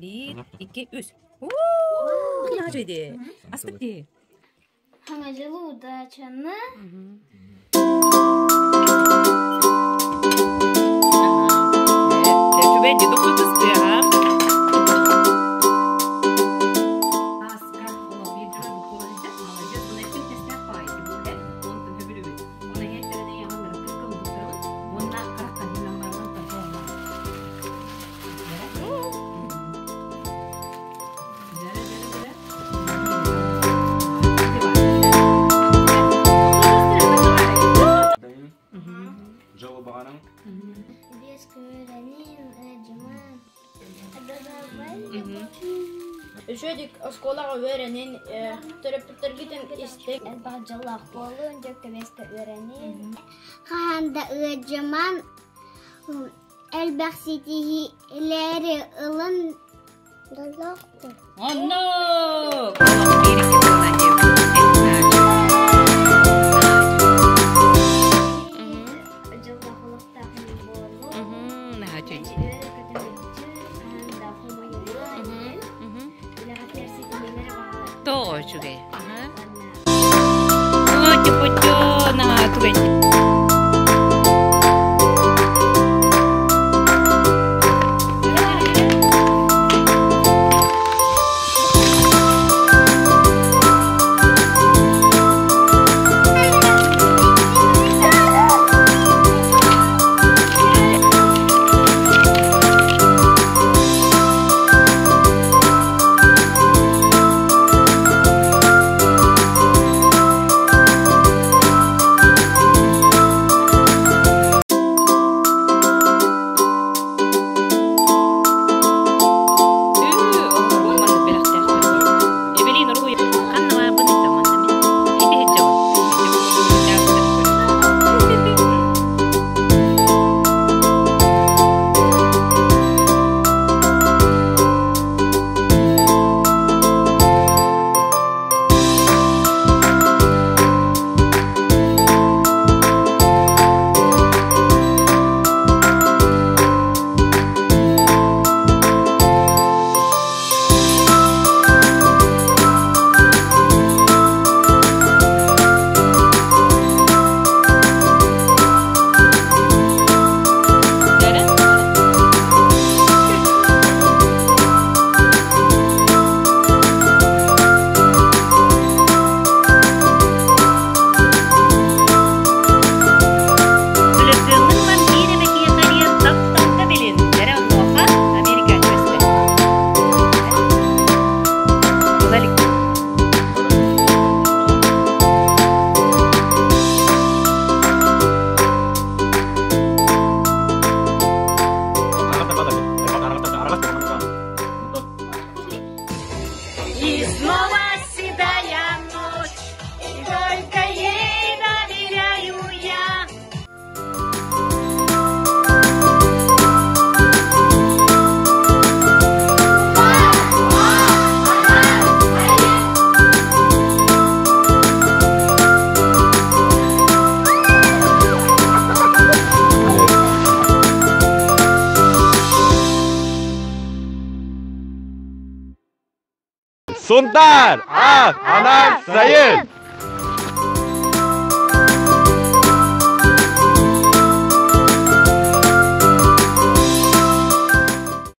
Биир, икки, үс. Уу, наһаа Астык дии. Саҥа дьылы удачаны Үчүгэй дии, духу Дьолу баҕарыҥ. Биэс күрэнин, дьыман. Үчүгэй оскуолаҕа үөрэнин, төрөппүттэргитин истиҥ. Элбэх дьоллоох буолун, дьөккөбүөскэ үөрэнин. Хаһан да ыадьыман, элбэх ситиһиилэри ылын. Оннук! Тоҕо үчүгэй. Путю, наһаа түгэн. И снова седая ночь, и только ей доверяю я. Сунтаар! Ах, анар сайын!